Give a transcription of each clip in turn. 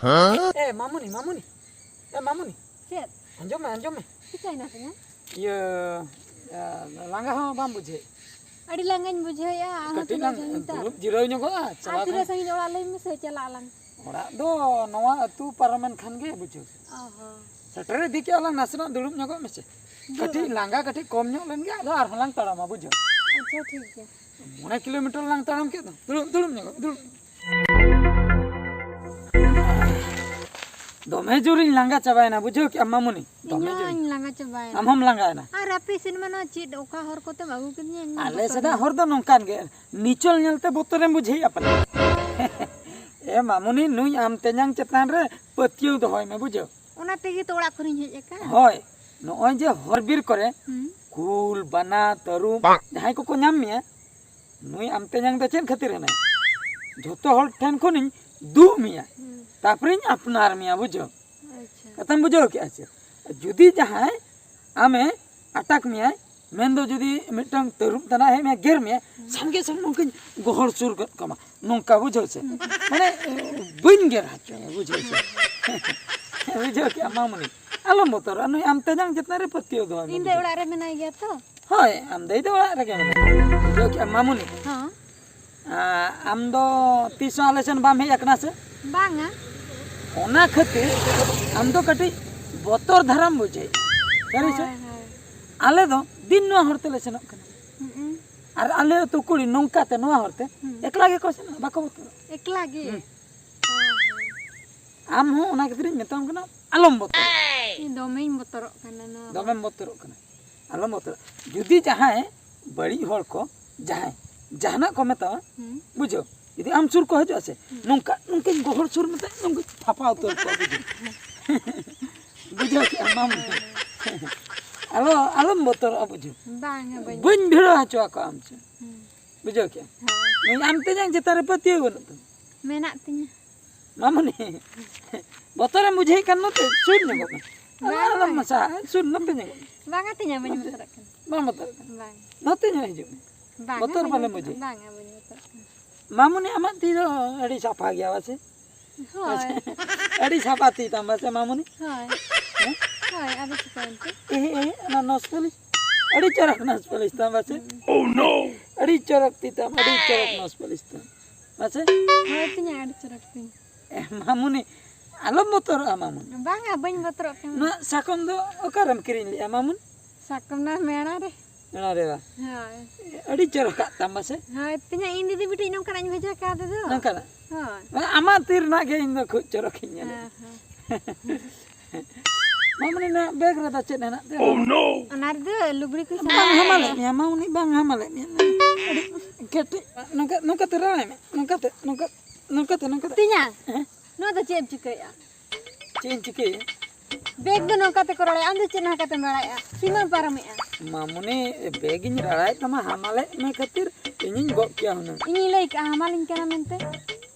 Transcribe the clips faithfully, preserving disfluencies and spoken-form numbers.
ᱮ ᱢᱟᱢᱩᱱᱤ, ᱢᱟᱢᱩᱱᱤ, ᱮ ᱢᱟᱢᱩᱱᱤ, ᱪᱮᱫ? ᱟᱸᱡᱚᱢ ᱢᱮ, ᱟᱸᱡᱚᱢ ᱢᱮ᱾ ᱪᱤᱠᱟᱹᱭᱮᱱᱟ ᱛᱤᱧᱟ? ᱤᱭᱟᱹ, ᱮ, ᱞᱟᱸᱜᱟ ᱦᱚᱸ ᱵᱟᱢ ᱵᱩᱡᱷᱟᱹᱣᱮᱫ? ᱟᱹᱰᱤ ᱞᱟᱸᱜᱟᱧ ᱵᱩᱡᱷᱟᱹᱣᱮᱫᱼᱟ᱾ ᱟᱨᱦᱚᱸ ᱠᱟᱹᱴᱤᱡ ᱛᱤᱱᱟᱹᱜ ᱞᱟᱝ ᱥᱟᱺᱜᱤᱧ ᱛᱟᱨ? ᱫᱩᱲᱩᱵ ᱡᱤᱨᱟᱹᱣ ᱧᱚᱜᱚᱜᱼᱟ, ᱟᱨ ᱪᱟᱞᱟᱣ ᱛᱤᱱᱟᱹᱜ ᱠᱷᱟᱱ᱾ ᱥᱟᱺᱜᱤᱧ ᱚᱲᱟᱜ ᱞᱟᱹᱭ ᱢᱮᱥᱮ, ᱪᱟᱞᱟᱜ ᱟᱞᱟᱝ᱾ ᱚᱲᱟᱜ ᱫᱚ ᱱᱚᱣᱟ ᱟᱹᱛᱩ ᱯᱟᱨᱚᱢᱮᱱ ᱠᱷᱟᱱ ᱜᱮ ᱵᱩᱡᱷᱟᱹᱣ᱾ ᱚ ᱦᱚᱸ᱾ ᱥᱮᱴᱮᱨ ᱤᱫᱤ ᱠᱮᱜᱼᱟ ᱞᱟᱝ, ᱱᱟᱥᱮᱱᱟᱜ ᱫᱩᱲᱩᱵ ᱧᱚᱜᱚᱜ ᱢᱮᱥᱮ᱾ ᱫᱩᱲᱩᱵ᱾ ᱠᱟᱹᱴᱤᱡ ᱞᱟᱸᱜᱟ ᱠᱟᱹᱴᱤᱡ ᱠᱚᱢ ᱧᱚᱜ ᱞᱮᱱ ᱜᱮ, ᱟᱫᱚ ᱟᱨᱦᱚᱸ ᱞᱟᱝ ᱛᱟᱲᱟᱢᱟ, ᱵᱩᱡᱷᱟᱹᱣ᱾ ᱟᱪᱪᱷᱟ, ᱴᱷᱤᱠ ᱜᱮᱭᱟ᱾ ᱢᱚᱬᱮ ᱠᱤᱞᱳᱢᱤᱴᱟᱨ ᱞᱟᱝ ᱛᱟᱲᱟᱢ ᱠᱮᱫ ᱫᱚ᱾ ᱫᱩᱲᱩᱵ, ᱫᱩᱲᱩᱵ ᱧᱚᱜᱚᱜ, ᱫᱩᱲᱩᱵ᱾ ᱫᱚᱢᱮ ᱡᱳᱨᱤᱧ ᱞᱟᱸᱜᱟ ᱪᱟᱵᱟᱭᱮᱱᱟ, ᱵᱩᱡᱷᱟᱹᱣ ᱠᱮᱜᱼᱟᱢ ᱢᱟᱢᱩᱱᱤ? ᱫᱚᱢᱮ ᱤᱧ ᱡᱳᱨ᱾ ᱦᱚᱸᱧ ᱞᱟᱸᱜᱟ ᱪᱟᱵᱟᱭᱮᱱᱟ᱾ ᱟᱢ ᱦᱚᱸᱢ ᱞᱟᱸᱜᱟᱭᱮᱱᱟ? ᱟᱨ ᱟᱯᱮ ᱥᱮᱱ ᱢᱟ ᱱᱚᱣᱟ ᱪᱮᱫ ᱚᱠᱟ ᱦᱚᱨ ᱠᱚᱛᱮᱢ ᱟᱹᱜᱩ ᱠᱤᱫᱤᱧᱟ, ᱤᱧ ᱢᱟ ᱟᱞᱮ ᱵᱚᱛᱚᱨ ᱥᱮᱫᱟᱜ ᱜᱮ᱾ ᱦᱚᱨ ᱫᱚ ᱱᱚᱝᱠᱟᱱ ᱜᱮ, ᱱᱤᱪᱚᱞ ᱧᱮᱞᱛᱮ ᱵᱚᱛᱚᱨᱮᱢ ᱵᱩᱡᱷᱟᱹᱣᱮᱫᱼᱟ ᱯᱟᱞᱮ᱾ ᱮ ᱢᱟᱢᱩᱱᱤ, ᱱᱩᱭ ᱟᱢ ᱛᱮᱧᱟᱝ ᱪᱮᱛᱟᱱ ᱨᱮ ᱯᱟᱹᱛᱭᱟᱹᱣ ᱫᱚᱦᱚᱭ ᱢᱮ, ᱵᱩᱡᱷᱟᱹᱣ᱾ ᱚᱱᱟ ᱛᱮᱜᱮ ᱛᱚ ᱚᱲᱟᱜ ᱠᱷᱚᱱᱤᱧ ᱦᱮᱡ ᱟᱠᱟᱱ᱾ ᱦᱳᱭ, ᱱᱚᱜᱼᱚᱭ ᱡᱮ ᱦᱚᱨ ᱵᱤᱨ ᱠᱚᱨᱮ ᱦᱩᱸ᱾ ᱠᱩᱞ, ᱵᱟᱱᱟ, ᱛᱟᱹᱨᱩᱵ, ᱡᱟᱦᱟᱸᱭ ᱠᱚᱠᱚ ᱧᱟᱢ ᱢᱮᱭᱟ, ᱱᱩᱭ ᱟᱢ ᱛᱮᱧᱟᱝ ᱫᱚ ᱪᱮᱫ ᱠᱷᱟᱹᱛᱤᱨ ᱦᱮᱱᱟᱭ? ᱡᱷᱚᱛᱚ ᱦᱚᱲ ᱴᱷᱮᱱ ᱠᱷᱚᱱᱤᱧ ᱫᱩᱜ ᱢᱮᱭᱟ, ᱦᱩᱸ᱾ ᱛᱟᱨᱯᱚᱨᱮᱧ ᱟᱯᱱᱟᱨ ᱢᱮᱭᱟ, ᱵᱩᱡᱷᱟᱹᱣ? ᱟᱪᱪᱷᱟ᱾ ᱠᱟᱛᱷᱟᱢ ᱵᱩᱡᱷᱟᱹᱣ ᱠᱮᱜᱼᱟ ᱥᱮ? ᱡᱩᱫᱤ ᱡᱟᱦᱟᱸᱭ ᱟᱢᱮ ᱟᱴᱟᱠ ᱢᱮᱭᱟᱭ, ᱢᱮᱱᱫᱚ ᱡᱩᱫᱤ ᱢᱤᱫᱴᱟᱝ ᱛᱟᱹᱨᱩᱵ ᱛᱟᱱᱟᱜ ᱦᱮᱡ ᱢᱮᱭᱟ, ᱜᱮᱨ ᱢᱮᱭᱟ, ᱦᱩᱸ᱾ ᱥᱟᱝᱜᱮ ᱥᱟᱝ ᱱᱚᱝᱠᱟᱧ ᱜᱚᱦᱚᱲ ᱥᱩᱨ ᱜᱚᱫ ᱠᱟᱢᱟ, ᱱᱚᱝᱠᱟ, ᱵᱩᱡᱷᱟᱹᱣ ᱥᱮ? ᱦᱩᱸ᱾ ᱢᱟᱱᱮ, ᱵᱟᱹᱧ ᱜᱮᱨ ᱦᱚᱪᱚᱭᱟ, ᱵᱩᱡᱷᱟᱹᱣ ᱥᱮ? ᱵᱩᱡᱷᱟᱹᱣ ᱠᱮᱜᱼᱟ ᱢᱟᱢᱩᱱᱤ? ᱟᱞᱚᱢ ᱵᱚᱛᱚᱨᱚᱜᱼᱟ, ᱱᱩᱭ ᱟᱢ ᱛᱮᱧᱟᱝ ᱪᱮᱛᱟᱱ ᱨᱮ ᱯᱟᱹᱛᱭᱟᱹᱣ ᱫᱚᱦᱚᱭ ᱢᱮ, ᱤᱧ ᱫᱚ ᱵᱩᱡᱷᱟᱹᱣ᱾ ᱚᱲᱟᱜ ᱨᱮ ᱢᱮᱱᱟᱭ ᱜᱮᱭᱟ ᱛᱚ᱾ ᱦᱳᱭ, ᱟᱢ ᱫᱟᱹᱭ ᱫᱚ ᱚᱲᱟᱜ ᱨᱮᱜᱮ ᱢᱮᱱᱟᱭᱟ᱾ ᱵᱩᱡᱷᱟᱹᱣ ᱠᱮᱜᱼᱟ ᱢᱟᱢᱩᱱᱤ? ᱦᱚᱸ᱾ ᱟ, ᱟᱢ ᱫᱚ ᱛᱤᱥ ᱦᱚᱸ ᱟᱞᱮ ᱥᱮᱱ ᱵᱟᱢ ᱦᱮᱡ ᱟᱠᱟᱱᱟ ᱥᱮ? ᱵᱟᱝᱟ᱾ ᱚᱱᱟ ᱠᱷᱟᱹᱛᱤᱨ ᱟᱢ ᱫᱚ ᱠᱟᱹᱴᱤᱡ ᱵᱚᱛᱚᱨ ᱫᱷᱟᱨᱟᱢ ᱵᱩᱡᱷᱟᱹᱣᱮᱫᱼᱟ᱾ ᱥᱟᱹᱨᱤ ᱥᱮ? ᱦᱳᱭ, ᱦᱳᱭ᱾ ᱟᱞᱮ ᱫᱚ ᱫᱤᱱ ᱱᱚᱣᱟ ᱦᱚᱨ ᱛᱮᱞᱮ ᱥᱮᱱᱚᱜ ᱠᱟᱱᱟ᱾ ᱦᱩᱸ᱾ ᱟᱨ ᱟᱞᱮ ᱟᱹᱛᱩ ᱠᱩᱲᱤ ᱱᱚᱝᱠᱟ ᱛᱮ, ᱱᱚᱣᱟ ᱦᱚᱨ ᱛᱮ ᱦᱩᱸ᱾ ᱮᱠᱞᱟ ᱜᱮᱠᱚ ᱥᱮᱱᱚᱜᱼᱟ, ᱵᱟᱠᱚ ᱵᱚᱛᱚᱨᱚᱜᱼᱟ᱾ ᱮᱠᱞᱟ ᱜᱮ? ᱦᱩᱸ᱾ ᱚ᱾ ᱟᱢ ᱦᱚᱸ ᱚᱱᱟ ᱠᱷᱟᱹᱛᱤᱨᱤᱧ ᱢᱮᱛᱟᱢ ᱠᱟᱱᱟ, ᱟᱞᱚᱢ ᱵᱚᱛᱚᱨᱚᱜᱼᱟ᱾ ᱤᱧ ᱫᱚᱢᱮᱧ ᱵᱚᱛᱚᱨᱚᱜ ᱠᱟᱱᱟ ᱱᱚᱣᱟ ᱦᱚᱨ᱾ ᱫᱚᱢᱮᱢ ᱵᱚᱛᱚᱨᱚᱜ ᱠᱟᱱᱟ, ᱟᱞᱚᱢ ᱵᱚᱛᱚᱨᱚᱜᱼᱟ᱾ ᱡᱩᱫᱤ ᱡᱟᱦᱟᱸᱭ ᱵᱟᱹᱲᱤᱡ ᱦᱚᱲ ᱠᱚ ᱡᱟᱦᱟᱸᱭ ᱡᱟᱦᱟᱱᱟᱜ ᱠᱚ ᱢᱮᱛᱟᱢᱟ, ᱦᱩᱸ᱾ ᱵᱩᱡᱷᱟᱹᱣ, ᱡᱩᱫᱤ ᱟᱢ ᱥᱩᱨ ᱠᱚ ᱦᱤᱡᱩᱜᱼᱟ ᱥᱮ, ᱦᱩᱸ᱾ ᱱᱚᱝᱠᱟ, ᱱᱚᱝᱠᱟᱧ ᱜᱚᱦᱚᱲ ᱥᱩᱨ ᱢᱮᱛᱟᱭ, ᱱᱚᱝᱠᱟᱧ ᱯᱷᱟᱯᱟ ᱩᱛᱟᱹᱨ ᱠᱚᱣᱟ, ᱵᱩᱡᱷᱟᱹᱣ᱾ ᱵᱩᱡᱷᱟᱹᱣ ᱠᱮᱜᱼᱟᱢ ᱢᱟᱢᱩᱱᱤ? ᱟᱞᱚ, ᱟᱞᱚᱢ ᱵᱚᱛᱚᱨᱚᱜᱼᱟ, ᱵᱩᱡᱷᱟᱹᱣ᱾ ᱵᱟᱝᱟ, ᱵᱟᱹᱧ ᱵᱟᱹᱧ ᱵᱚᱛᱚᱨᱚᱜᱼᱟ᱾ ᱵᱷᱤᱲᱟᱹᱣ ᱦᱚᱪᱚ ᱟᱠᱚᱣᱟ ᱟᱢ ᱥᱮ᱾ ᱦᱩᱸ᱾ ᱵᱩᱡᱷᱟᱹᱣ ᱠᱮᱜᱼᱟᱢ? ᱦᱳᱭ᱾ ᱱᱩᱭ ᱟᱢ ᱛᱮᱧᱟᱝ ᱪᱮᱛᱟᱱ ᱨᱮ ᱯᱟᱹᱛᱭᱟᱹᱣ ᱵᱟᱹᱱᱩᱜ ᱛᱟᱢᱟ᱾ ᱢᱮᱱᱟᱜ ᱛᱤᱧᱟᱹ᱾ ᱢᱟᱢᱩᱱᱤ, ᱵᱚᱛᱚᱨᱮᱢ ᱵᱩᱡᱷᱟᱹᱣᱮᱫ ᱠᱷᱟᱱ ᱱᱚᱛᱮ ᱥᱩᱨ ᱧᱚᱜᱚᱜ ᱢᱮ᱾ ᱵᱟᱝ, ᱟᱞᱚᱢ ᱵᱟᱝ᱾ ᱢᱟᱥᱟ, ᱥᱩᱨ ᱱᱚᱛᱮ ᱧᱚᱜᱚᱜ ᱢᱮ᱾ ᱵᱟᱝᱟ ᱛᱤᱧᱟ, ᱵᱟᱹᱧ ᱱᱚᱛᱮ᱾ ᱵᱚᱛᱚᱨᱚᱜ ᱠᱟᱱᱟ᱾ ᱵᱟᱢ ᱵᱚᱛᱚᱨᱚᱜ ᱠᱟᱱᱟ? ᱵᱟᱝ᱾ ᱱᱚᱛᱮ ᱧᱚᱜ ᱦᱤᱡᱩᱜ ᱢᱮ᱾ ᱵᱟᱝᱟ, ᱵᱚᱛᱚᱨ ᱵᱟᱹᱧ ᱵᱟᱞᱮᱢ ᱵᱚᱛᱚᱨᱚᱜ, ᱵᱩᱡᱷᱟᱹᱣ᱾ ᱵᱟᱝᱟ, ᱵᱟᱹᱧ ᱵᱚᱛᱚᱨᱚᱜ ᱠᱟᱱᱟ᱾ ᱢᱟᱢᱩᱱᱤ, ᱟᱢᱟᱜ ᱛᱤ ᱫᱚ ᱟᱹᱰᱤ ᱥᱟᱯᱷᱟ ᱜᱮᱭᱟ, ᱵᱟᱥᱮ? ᱦᱳᱭ᱾ ᱟᱹᱰᱤ ᱥᱟᱯᱷᱟ ᱛᱤ ᱛᱟᱢ ᱵᱟᱥᱮ ᱢᱟᱢᱩᱱᱤ? ᱦᱳᱭ᱾ ᱦᱮᱸ? ᱦᱳᱭ, ᱟᱫᱚ ᱪᱤᱠᱟᱹᱭᱮᱱ ᱛᱮ? ᱮ, ᱮ, ᱚᱱᱟ ᱱᱚᱥ ᱯᱟᱹᱞᱤᱥ᱾ ᱟᱹᱰᱤ ᱪᱚᱨᱚᱠ ᱱᱚᱥ ᱯᱟᱹᱞᱤᱥ ᱛᱟᱢ ᱵᱟᱥᱮ? ᱟᱹᱰᱤ ᱪᱚᱨᱚᱠ ᱛᱤ ᱛᱟᱢ, ᱟᱹᱰᱤ ᱪᱚᱨᱚᱠ ᱱᱚᱥ ᱯᱟᱹᱞᱤᱥ ᱛᱟᱢ᱾ ᱵᱟᱥᱮ? ᱦᱳᱭ, ᱛᱤᱧᱟ ᱟᱹᱰᱤ ᱪᱚᱨᱚᱠ ᱛᱤᱧ᱾ ᱮ, ᱢᱟᱢᱩᱱᱤ, ᱟᱞᱚᱢ ᱵᱚᱛᱚᱨᱚᱜᱼᱟ ᱢᱟᱢᱩᱱᱤ᱾ ᱵᱟᱝᱟ, ᱵᱟᱹᱧ ᱵᱚᱛᱚᱨᱚᱜ ᱠᱟᱱᱟ᱾ ᱱᱚᱣᱟ ᱥᱟᱠᱚᱢ ᱫᱚ ᱚᱠᱟᱨᱮᱢ ᱠᱤᱨᱤᱧ ᱞᱮᱜᱼᱟ ᱢᱟᱢᱩᱱᱤ? ᱥᱟᱠᱚᱢ ᱱᱟ ᱢᱮᱲᱟ ᱨᱮ᱾ ᱚᱱᱟ ᱨᱮ ᱵᱟ? ᱦᱳᱭ᱾ ᱟᱹᱰᱤ ᱪᱚᱨᱚᱠᱟᱜ ᱛᱟᱢ ᱵᱟᱥᱮ? ᱦᱳᱭ, ᱛᱮᱦᱮᱧ ᱤᱧ ᱫᱤᱫᱤ ᱢᱤᱫᱴᱤᱡ ᱱᱚᱝᱠᱟᱱᱟᱜ ᱤᱧ ᱵᱷᱮᱡᱟ ᱠᱟᱣᱫᱮ ᱫᱚ᱾ ᱱᱚᱝᱠᱟᱱᱟᱜ? ᱦᱳᱭ᱾ ᱢᱟᱱᱮ ᱟᱢᱟᱜ ᱛᱤ ᱨᱮᱱᱟᱜ ᱜᱮ ᱤᱧ ᱫᱚ ᱠᱷᱩᱵ ᱪᱚᱨᱚᱠᱤᱧ ᱧᱮᱞᱮᱫ᱾ ᱦᱮᱸ, ᱦᱮᱸ᱾ ᱢᱟᱢᱩᱱᱤ, ᱱᱚᱣᱟ ᱵᱮᱜᱽ ᱨᱮᱫᱚ ᱪᱮᱫ ᱦᱮᱱᱟᱜ ᱛᱮ? ᱚᱱᱟ ᱨᱮᱫᱚ ᱞᱩᱜᱽᱲᱤ ᱠᱚ ᱵᱟᱝ ᱥᱟᱢᱟᱱ ᱦᱟᱢᱟᱞᱮᱫ ᱢᱮᱱᱟᱜᱼᱟ᱾ ᱢᱮᱭᱟ, ᱢᱟᱢᱩᱱᱤ ᱵᱟᱝ ᱦᱟᱢᱟᱞᱮᱫ ᱢᱮᱭᱟ᱾ ᱟᱹᱰᱤ ᱠᱮᱴᱮᱡ, ᱱᱚᱝᱠᱟ, ᱱᱚᱝᱠᱟ ᱛᱮ ᱨᱟᱲᱟᱭ ᱢᱮ, ᱱᱚᱝᱠᱟ ᱛᱮ, ᱱᱚᱝᱠᱟ, ᱱᱚᱝᱠᱟ ᱛᱮ, ᱱᱚᱝᱠᱟ ᱛᱮ᱾ ᱛᱤᱧᱟ? ᱦᱮᱸ? ᱱᱚᱣᱟ ᱫᱚ ᱪᱮᱫ ᱮᱢ ᱪᱤᱠᱟᱹᱭᱮᱫᱼᱟ? ᱪᱮᱫ ᱤᱧ ᱪᱤᱠᱟᱹᱭᱟ? ᱵᱮᱜᱽ ᱫᱚ ᱱᱚᱝᱠᱟ ᱛᱮᱠᱚ ᱨᱟᱲᱟᱭᱟ, ᱟᱢ ᱫᱚ ᱪᱮᱫ ᱱᱚᱝᱠᱟ ᱛᱮᱢ ᱨᱟᱲᱟᱭᱮᱫᱼᱟ? ᱥᱤᱢᱟᱹᱢ ᱯᱟᱨᱚᱢᱮᱫᱼᱟ᱾ ᱢᱟᱢᱩᱱᱤ, ᱵᱮᱜᱽ ᱤᱧ ᱨᱟᱲᱟᱭᱮᱫ ᱛᱟᱢᱟ, ᱦᱟᱢᱟᱞᱮᱫ ᱢᱮ ᱠᱷᱟᱹᱛᱤᱨ ᱤᱧᱤᱧ ᱜᱚᱜ ᱠᱮᱭᱟ ᱦᱩᱱᱟᱹᱝ᱾ ᱤᱧᱤᱧ ᱞᱟᱹᱭ ᱠᱟᱜᱼᱟ ᱦᱟᱢᱟᱞᱤᱧ ᱠᱟᱱᱟ ᱢᱮᱱᱛᱮ?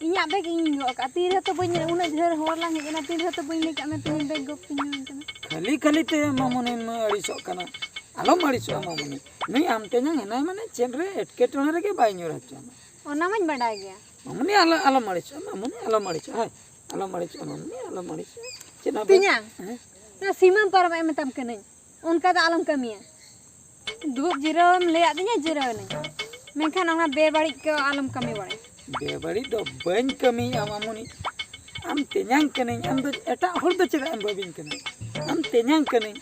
ᱤᱧᱟᱹᱜ ᱵᱮᱜᱽ ᱤᱧᱤᱧ ᱜᱚᱜ ᱠᱟᱜᱼᱟ, ᱛᱤ ᱨᱮᱦᱚᱸ ᱛᱚ ᱵᱟᱹᱧ, ᱩᱱᱟᱹᱜ ᱰᱷᱮᱨ ᱦᱚᱲ ᱞᱟᱝ ᱦᱮᱡ ᱮᱱᱟ, ᱛᱤ ᱨᱮᱦᱚᱸ ᱛᱚ ᱵᱟᱹᱧ ᱞᱟᱹᱭ ᱠᱟᱜ ᱢᱮ ᱛᱮᱦᱮᱧ ᱵᱮᱜᱽ ᱜᱚᱜ ᱠᱟᱹᱧ ᱢᱮ ᱢᱮᱱᱛᱮ᱾ ᱠᱷᱟᱹᱞᱤ ᱠᱷᱟᱹᱞᱤ ᱛᱮ ᱢᱟᱢᱩᱱᱤᱢ ᱟᱹᱲᱤᱥᱚᱜ ᱠᱟᱱᱟ᱾ ᱟᱞᱚᱢ ᱟᱹᱲᱤᱥᱚᱜᱼᱟ ᱢᱟᱢᱩᱱᱤ, ᱱᱩᱭ ᱟᱢ ᱛᱮᱧᱟᱝ ᱦᱮᱱᱟᱭ ᱢᱟᱱᱮ ᱪᱮᱫ ᱨᱮ ᱮᱴᱠᱮᱴᱚᱬᱮ ᱨᱮᱜᱮ ᱵᱟᱭ ᱧᱩᱨ ᱦᱚᱪᱚ ᱟᱢᱟ᱾ ᱚᱱᱟ ᱢᱟᱧ ᱵᱟᱰᱟᱭ ᱜᱮᱭᱟ᱾ ᱢᱟᱢᱩᱱᱤ, ᱟᱞᱚ, ᱟᱞᱚᱢ ᱟᱹᱲᱤᱥᱚᱜᱼᱟ ᱢᱟᱢᱩᱱᱤ, ᱟᱞᱚᱢ ᱟᱹᱲᱤᱥᱚᱜᱼᱟ, ᱦᱮᱸ, ᱟᱞᱚᱢ ᱟᱹᱲᱤᱥᱚᱜᱼᱟ ᱢᱟᱢᱩᱱᱤ, ᱟᱞᱚᱢ ᱟᱹᱲᱤᱥᱚᱜᱼᱟ᱾ ᱪᱮᱫ ᱦᱚᱸ ᱵᱟᱝ᱾ ᱛᱮᱧᱟᱝ, ᱦᱮᱸ? ᱱᱚᱣᱟ ᱥᱤᱢᱟᱹᱢ ᱯᱟᱨᱚᱢᱮᱫ ᱢᱮᱛᱟᱢ ᱠᱟᱹᱱᱟᱹᱧ, ᱚᱱᱠᱟ ᱫᱚ ᱟᱞᱚᱢ ᱠᱟᱹᱢᱤᱭᱟ᱾ ᱫᱩᱲᱩᱵ ᱡᱤᱨᱟᱹᱣ ᱮᱢ ᱞᱟᱹᱭᱟᱫ ᱫᱤᱧᱟ, ᱡᱤᱨᱟᱹᱣ ᱮᱱᱟᱹᱧ, ᱢᱮᱱᱠᱷᱟᱱ ᱚᱱᱟ ᱵᱮᱵᱟᱹᱲᱤᱡ ᱠᱚ ᱟᱞᱚᱢ ᱠᱟᱹᱢᱤ ᱵᱟᱲᱟᱭᱟ᱾ ᱵᱮᱵᱟᱹᱲᱤᱡ ᱫᱚ ᱵᱟᱹᱧ ᱠᱟᱹᱢᱤᱭᱮᱫᱼᱟ ᱢᱟᱢᱩᱱᱤ, ᱟᱢ ᱛᱮᱧᱟᱝ ᱠᱟᱹᱱᱟᱹᱧ, ᱟᱢ ᱫᱚ ᱮᱴᱟᱜ ᱦᱚᱲ ᱫᱚ ᱪᱮᱫᱟᱜ ᱮᱢ ᱵᱷᱟᱹᱵᱤᱧ ᱠᱟᱱᱟ? ᱟᱢ ᱛᱮᱧᱟᱝ ᱠᱟᱹᱱᱟᱹᱧ,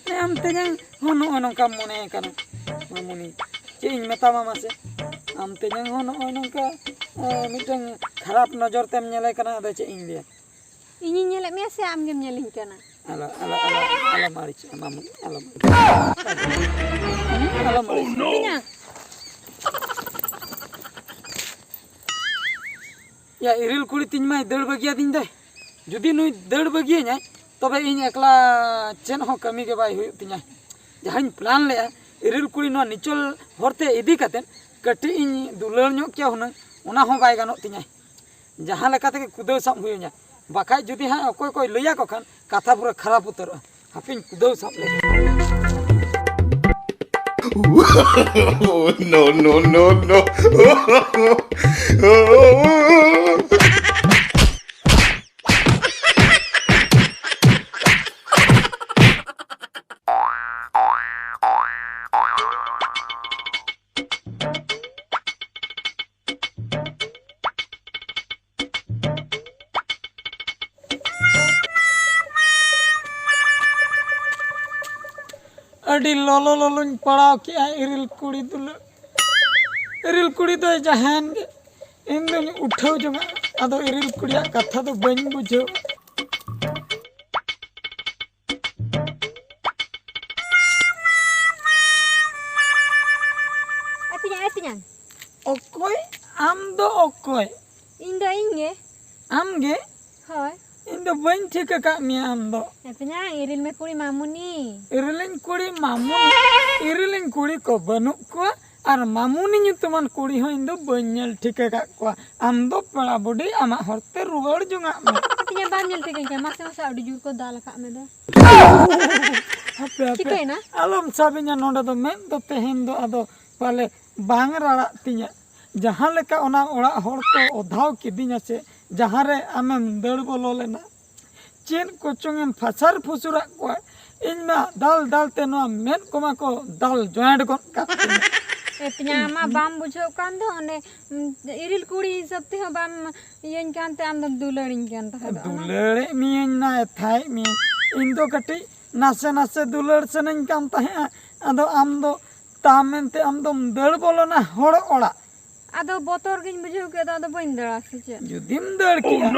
ᱦᱮᱸ, ᱟᱢ ᱛᱮᱧᱟᱝ ᱦᱚᱸ ᱱᱚᱜᱼᱚᱭ ᱱᱚᱝᱠᱟᱢ ᱢᱚᱱᱮᱭᱮ ᱠᱟᱱᱟ ᱢᱟᱢᱩᱱᱤ᱾ ᱪᱮᱫ ᱤᱧ ᱢᱮᱛᱟᱢᱟ ᱢᱟᱥᱮ? ᱟᱢ ᱛᱮᱧᱟᱝ ᱦᱚᱸ ᱱᱚᱜᱼᱚᱭ ᱱᱚᱝᱠᱟ, ᱮ, ᱢᱤᱫᱴᱟᱝ ᱠᱷᱟᱨᱟᱯ ᱱᱚᱡᱚᱨ ᱛᱮᱢ ᱧᱮᱞᱮ ᱠᱟᱱᱟ, ᱟᱫᱚ ᱪᱮᱫ ᱤᱧ ᱞᱟᱹᱭᱟ? ᱤᱧᱤᱧ ᱧᱮᱞᱮᱫ ᱢᱮᱭᱟ ᱥᱮ ᱟᱢᱜᱮᱢ ᱧᱮᱞᱤᱧ ᱠᱟᱱᱟ? ᱟᱞᱚ, ᱟᱞᱚ, ᱟᱞᱚ, ᱟᱞᱚᱢ ᱟᱹᱲᱤᱥᱚᱜᱼᱟ ᱢᱟᱢᱩᱱᱤ, ᱟᱞᱚᱢ ᱟᱹᱲᱤᱥᱚᱜᱼᱟ᱾ ᱟᱞᱚᱢ ᱟᱹᱲᱤᱥᱚᱜᱼᱟ᱾ ᱛᱤᱧᱟ᱾ ᱭᱟ, ᱤᱨᱤᱞ ᱠᱩᱲᱤ ᱛᱤᱧ ᱢᱟᱭ ᱫᱟᱹᱲ ᱵᱟᱹᱜᱤᱭᱟᱫᱤᱧ ᱫᱚᱭ᱾ ᱡᱩᱫᱤ ᱱᱩᱭ ᱫᱟᱹᱲ ᱵᱟᱹᱜᱤᱭᱟᱹᱧᱟᱭ, ᱛᱚᱵᱮ ᱤᱧ ᱮᱠᱞᱟ ᱪᱮᱫ ᱦᱚᱸ ᱠᱟᱹᱢᱤ ᱜᱮ ᱵᱟᱭ ᱦᱩᱭᱩᱜ ᱛᱤᱧᱟᱹ᱾ ᱡᱟᱦᱟᱸᱧ ᱯᱞᱟᱱ ᱞᱮᱜᱼᱟ, ᱤᱨᱤᱞ ᱠᱩᱲᱤ ᱱᱚᱣᱟ ᱱᱤᱪᱚᱞ ᱦᱚᱨᱛᱮ ᱤᱫᱤ ᱠᱟᱛᱮᱫ ᱠᱟᱹᱴᱤᱡ ᱤᱧ ᱫᱩᱞᱟᱹᱲ ᱧᱚᱜ ᱠᱮᱭᱟ ᱦᱩᱱᱟᱹᱝ, ᱚᱱᱟ ᱦᱚᱸ ᱵᱟᱭ ᱜᱟᱱᱚᱜ ᱛᱤᱧᱟᱹ᱾ ᱡᱟᱦᱟᱸ ᱞᱮᱠᱟ ᱛᱮᱜᱮ ᱠᱩᱫᱟᱹᱣ ᱥᱟᱵ ᱦᱩᱭᱟᱹᱧᱟ, ᱵᱟᱠᱷᱟᱡ ᱡᱩᱫᱤ ᱦᱟᱸᱜ ᱚᱠᱚᱭ ᱠᱚᱭ ᱞᱟᱹᱭᱟᱠᱚ ᱠᱷᱟᱱ, ᱠᱟᱛᱷᱟ ᱯᱩᱨᱟᱹ ᱠᱷᱟᱨᱟᱯ ᱩᱛᱟᱹᱨᱚᱜᱼᱟ᱾ ᱦᱟᱯᱮᱧ ᱠᱩᱫᱟᱹᱣ ᱥᱟᱵ ᱞᱮᱜᱮ᱾ No, no, no, no. ᱟᱹᱰᱤ ᱞᱚᱞᱚ ᱞᱚᱞᱚᱧ ᱯᱟᱲᱟᱣ ᱠᱮᱜᱼᱟ ᱤᱨᱤᱞ ᱠᱩᱲᱤ ᱫᱩᱞᱟᱹᱲ᱾ ᱤᱨᱤᱞ ᱠᱩᱲᱤ ᱫᱚᱭ ᱡᱟᱦᱟᱸᱭᱮᱱ ᱜᱮ, ᱤᱧ ᱫᱚᱧ ᱩᱴᱷᱟᱹᱣ ᱡᱚᱝᱟ᱾ ᱟᱫᱚ ᱤᱨᱤᱞ ᱠᱩᱲᱤᱭᱟᱜ ᱠᱟᱛᱷᱟ ᱫᱚ ᱵᱟᱹᱧ ᱵᱩᱡᱷᱟᱹᱣ᱾ ᱮ ᱛᱮᱧᱟᱝ, ᱮ ᱛᱮᱧᱟᱝ᱾ ᱚᱠᱚᱭ? ᱟᱢ ᱫᱚ ᱚᱠᱚᱭ? ᱤᱧ ᱫᱚ ᱤᱧ ᱜᱮ᱾ ᱟᱢ ᱜᱮ? ᱦᱳᱭ᱾ ᱤᱧ ᱫᱚ ᱵᱟᱹᱧ ᱴᱷᱤᱠ ᱟᱠᱟᱫ ᱢᱮᱭᱟ ᱟᱢ ᱫᱚ᱾ ᱮ ᱛᱮᱧᱟᱝ, ᱤᱨᱤᱞ ᱢᱮ ᱠᱩᱲᱤ ᱢᱟᱢᱩᱱᱤ᱾ ᱤᱨᱤᱞᱤᱧ ᱠᱩᱲᱤ ᱢᱟᱢᱩᱱᱤ? ᱤᱨᱤᱞᱤᱧ ᱠᱩᱲᱤ ᱠᱚ ᱵᱟᱹᱱᱩᱜ ᱠᱚᱣᱟ, ᱟᱨ ᱢᱟᱢᱩᱱᱤ ᱧᱩᱛᱩᱢᱟᱱ ᱠᱩᱲᱤ ᱦᱚᱸ ᱤᱧ ᱫᱚ ᱵᱟᱹᱧ ᱧᱮᱞ ᱴᱷᱤᱠ ᱟᱠᱟᱫ ᱠᱚᱣᱟ᱾ ᱟᱢ ᱫᱚ ᱯᱮᱲᱟ ᱵᱩᱰᱷᱤ, ᱟᱢᱟᱜ ᱦᱚᱨ ᱛᱮ ᱨᱩᱣᱟᱹᱲ ᱡᱚᱝᱟᱜ ᱢᱮ᱾ ᱮ ᱛᱮᱧᱟᱝ, ᱵᱟᱢ ᱧᱮᱞ ᱴᱷᱤᱠᱟᱹᱧ ᱠᱟᱱᱟ? ᱢᱟᱥᱮ ᱢᱟᱥᱮ ᱟᱹᱰᱤ ᱡᱳᱨ ᱠᱚ ᱫᱟᱞ ᱟᱠᱟᱫ ᱢᱮ ᱫᱚ᱾ ᱦᱟᱯᱮ, ᱦᱟᱯᱮ᱾ ᱪᱤᱠᱟᱹᱭᱮᱱᱟ? ᱟᱞᱚᱢ ᱥᱟᱵᱤᱧᱟ ᱱᱚᱰᱮ ᱫᱚ, ᱢᱮᱫ ᱫᱚ ᱛᱮᱦᱮᱧ ᱫᱚ ᱟᱫᱚ ᱯᱟᱞᱮ ᱵᱟᱝ ᱨᱟᱲᱟᱜ ᱛᱤᱧᱟ᱾ ᱡᱟᱦᱟᱸ ᱞᱮᱠᱟ ᱚᱱᱟ ᱚᱲᱟᱜ ᱦᱚᱲ ᱠᱚ ᱚᱫᱷᱟᱣ ᱠᱤᱫᱤᱧᱟ ᱥᱮ, ᱡᱟᱦᱟᱸ ᱨᱮ ᱟᱢᱮᱢ ᱫᱟᱹᱲ ᱵᱚᱞᱚ ᱞᱮᱱᱟ, ᱪᱮᱫ ᱠᱚᱪᱚᱝ ᱮᱢ ᱯᱷᱟᱥᱟᱨ ᱯᱷᱩᱥᱩᱨᱟᱜ ᱠᱚᱣᱟ᱾ ᱤᱧ ᱢᱟ ᱫᱟᱞ ᱫᱟᱞ ᱛᱮ ᱱᱚᱣᱟ ᱢᱮᱫ ᱠᱚᱢᱟ ᱠᱚ ᱫᱟᱞ ᱡᱚᱭᱮᱱᱴ ᱜᱚᱫ ᱠᱟᱜ ᱛᱤᱧᱟ᱾ ᱮ ᱛᱮᱧᱟᱝ, ᱟᱢ ᱢᱟ ᱵᱟᱢ ᱵᱩᱡᱷᱟᱹᱣ ᱠᱟᱱ ᱫᱚ, ᱚᱱᱮ, ᱩᱢ, ᱤᱨᱤᱞ ᱠᱩᱲᱤ ᱦᱤᱥᱟᱹᱵ ᱛᱮᱦᱚᱸ ᱵᱟᱢ ᱤᱭᱟᱹᱧ ᱠᱟᱱ ᱛᱮ, ᱟᱢ ᱫᱚᱢ ᱫᱩᱞᱟᱹᱲᱤᱧ ᱠᱟᱱ ᱛᱟᱦᱮᱸ ᱫᱚ, ᱚᱱᱟ ᱫᱩᱞᱟᱹᱲᱮᱫ ᱢᱤᱭᱟᱹᱧ ᱱᱟ, ᱮᱛᱷᱟᱭᱮᱫ ᱢᱤᱭᱟᱹᱧ᱾ ᱤᱧ ᱫᱚ ᱠᱟᱹᱴᱤᱡ ᱱᱟᱥᱮ ᱱᱟᱥᱮ ᱫᱩᱞᱟᱹᱲ ᱥᱟᱱᱟᱧ ᱠᱟᱱ ᱛᱟᱦᱮᱸᱜᱼᱟ, ᱟᱫᱚ ᱟᱢ ᱫᱚ ᱛᱟ ᱢᱮᱱᱛᱮ ᱟᱢ ᱫᱚᱢ ᱫᱟᱹᱲ ᱵᱚᱞᱚᱱᱟ ᱦᱚᱲ ᱚᱲᱟᱜ᱾ ᱟᱫᱚ ᱵᱚᱛᱚᱨ ᱜᱤᱧ ᱵᱩᱡᱷᱟᱹᱣ ᱠᱮᱫᱟ, ᱟᱫᱚ ᱵᱟᱹᱧ ᱫᱟᱹᱲᱟ ᱥᱮ ᱪᱮᱫ? ᱡᱩᱫᱤᱢ ᱫᱟᱹᱲ ᱠᱮᱜᱼᱟ,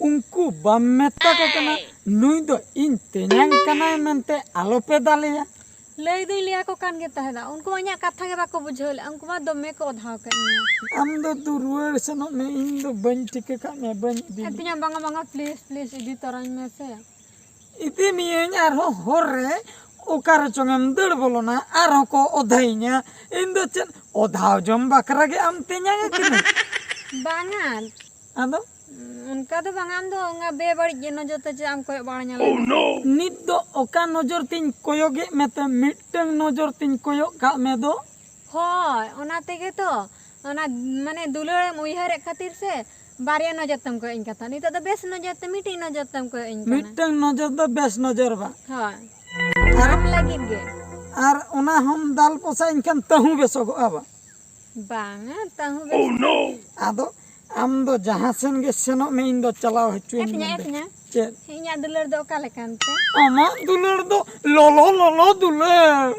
ᱩᱱᱠᱩ ᱵᱟᱢ ᱢᱮᱛᱟ ᱠᱚ ᱠᱟᱱᱟ, ᱱᱩᱭ ᱫᱚ ᱤᱧ ᱛᱮᱧᱟᱝ ᱠᱟᱱᱟᱭ ᱢᱮᱱᱛᱮ ᱟᱞᱚᱯᱮ ᱫᱟᱞᱮᱭᱟ᱾ ᱞᱟᱹᱭ ᱫᱚᱧ ᱞᱟᱹᱭ ᱟᱠᱚ ᱠᱟᱱ ᱜᱮ ᱛᱟᱦᱮᱸᱫᱟ, ᱩᱱᱠᱩ ᱢᱟ ᱤᱧᱟᱹᱜ ᱠᱟᱛᱷᱟ ᱜᱮ ᱵᱟᱠᱚ ᱵᱩᱡᱷᱟᱹᱣ ᱞᱮᱫᱼᱟ, ᱩᱱᱠᱩ ᱢᱟ ᱫᱚᱢᱮ ᱠᱚ ᱚᱫᱷᱟᱣ ᱠᱮᱫ ᱢᱮᱭᱟ᱾ ᱟᱢ ᱫᱚ ᱫᱩ ᱨᱩᱣᱟᱹᱲ ᱥᱮᱱᱚᱜ ᱢᱮ, ᱤᱧ ᱫᱚ ᱵᱟᱹᱧ ᱴᱷᱤᱠᱟᱹ ᱠᱟᱜ ᱢᱮᱭᱟ, ᱵᱟᱹᱧ ᱤᱫᱤ ᱢᱮᱭᱟ᱾ ᱮ ᱛᱮᱧᱟᱝ, ᱵᱟᱝᱟ, ᱵᱟᱝᱟ, please, please, ᱤᱫᱤ ᱛᱚᱨᱟᱧ ᱢᱮ ᱥᱮ᱾ ᱤᱫᱤ ᱢᱤᱭᱟᱹᱧ ᱟᱨᱦᱚᱸ ᱦᱚᱨ ᱨᱮ ᱚᱠᱟ ᱨᱮᱪᱚᱝ ᱮᱢ ᱫᱟᱹᱲ ᱵᱚᱞᱚᱱᱟ, ᱟᱨᱦᱚᱸ ᱠᱚ ᱚᱫᱷᱟᱭᱤᱧᱟ᱾ ᱤᱧ ᱫᱚ ᱪᱮᱫ ᱚᱫᱷᱟᱣ ᱡᱚᱢ ᱵᱟᱠᱷᱨᱟ ᱜᱮ ᱟᱢ ᱛᱮᱧᱟᱝ ᱟᱠᱟᱱᱟ? ᱵᱟᱝᱟ᱾ ᱟᱫᱚ? ᱚᱱᱠᱟ ᱫᱚ ᱵᱟᱝᱟ, ᱟᱢ ᱫᱚ ᱚᱱᱟ ᱵᱮᱵᱟᱹᱲᱤᱡ ᱜᱮ ᱱᱚᱡᱚᱨ ᱛᱮ ᱪᱮᱫ ᱟᱢ ᱠᱚᱭᱚᱜ ᱵᱟᱲᱟ ᱧᱮᱞ ᱞᱮᱫ ᱢᱮ? ᱱᱤᱛ ᱫᱚ ᱚᱠᱟ ᱱᱚᱡᱚᱨ ᱛᱤᱧ ᱠᱚᱭᱚᱜᱮᱫ ᱢᱮᱛᱮ ᱢᱤᱫᱴᱟᱝ ᱱᱚᱡᱚᱨ ᱛᱤᱧ ᱠᱚᱭᱚᱜ ᱠᱟᱜ ᱢᱮ ᱫᱚ? ᱦᱳᱭ, ᱚᱱᱟ ᱛᱮᱜᱮ ᱛᱚ, ᱚᱱᱟ ᱢᱟᱱᱮ ᱫᱩᱞᱟᱹᱲᱮᱢ ᱩᱭᱦᱟᱹᱨᱮᱫ ᱠᱷᱟᱹᱛᱤᱨ ᱥᱮ ᱵᱟᱨᱭᱟ ᱱᱚᱡᱚᱨ ᱛᱮᱢ ᱠᱚᱭᱚᱜ ᱤᱧ ᱠᱟᱱ ᱛᱟᱦᱮᱸᱫ᱾ ᱱᱤᱛᱚᱜ ᱫᱚ ᱵᱮᱥ ᱱᱚᱡᱚᱨ ᱛᱮ, ᱢᱤᱫᱴᱤᱡ ᱱᱚᱡᱚᱨ ᱛᱮᱢ ᱠᱚᱭᱚᱜ ᱤᱧ ᱠᱟᱱᱟ᱾ ᱢᱤᱫᱴᱟᱝ ᱱᱚᱡᱚᱨ ᱫᱚ ᱵᱮᱥ ᱱᱚᱡᱚᱨ ᱵᱟ᱾ ᱦᱳᱭ, ᱟᱨ ᱟᱢ ᱞᱟᱹᱜᱤᱫ ᱜᱮ᱾ ᱟᱨ ᱚᱱᱟ ᱦᱚᱸᱢ ᱫᱟᱞ ᱯᱚᱥᱟ ᱤᱧ ᱠᱷᱟᱱ ᱛᱟᱹᱦᱩ ᱵᱮᱥᱚᱜᱚᱜᱼᱟ ᱵᱟ᱾ ᱵᱟᱝᱟ, ᱛᱟᱹᱦᱩ ᱵᱮᱥ᱾ ᱟᱫᱚ ᱟᱢ ᱫᱚ ᱡᱟᱦᱟᱸ ᱥᱮᱱ ᱜᱮ ᱥᱮᱱᱚᱜ ᱢᱮ, ᱤᱧ ᱫᱚ ᱪᱟᱞᱟᱣ ᱦᱚᱪᱚᱧ ᱮᱛᱧᱟ ᱢᱮ᱾ ᱮᱛᱧᱟ᱾ ᱪᱮᱫ? ᱤᱧᱟᱹᱜ ᱫᱩᱞᱟᱹᱲ ᱫᱚ ᱚᱠᱟ ᱞᱮᱠᱟᱱ ᱛᱮ? ᱟᱢᱟᱜ ᱫᱩᱞᱟᱹᱲ ᱫᱚ ᱞᱚᱞᱚ ᱞᱚᱞᱚ ᱫᱩᱞᱟᱹᱲ᱾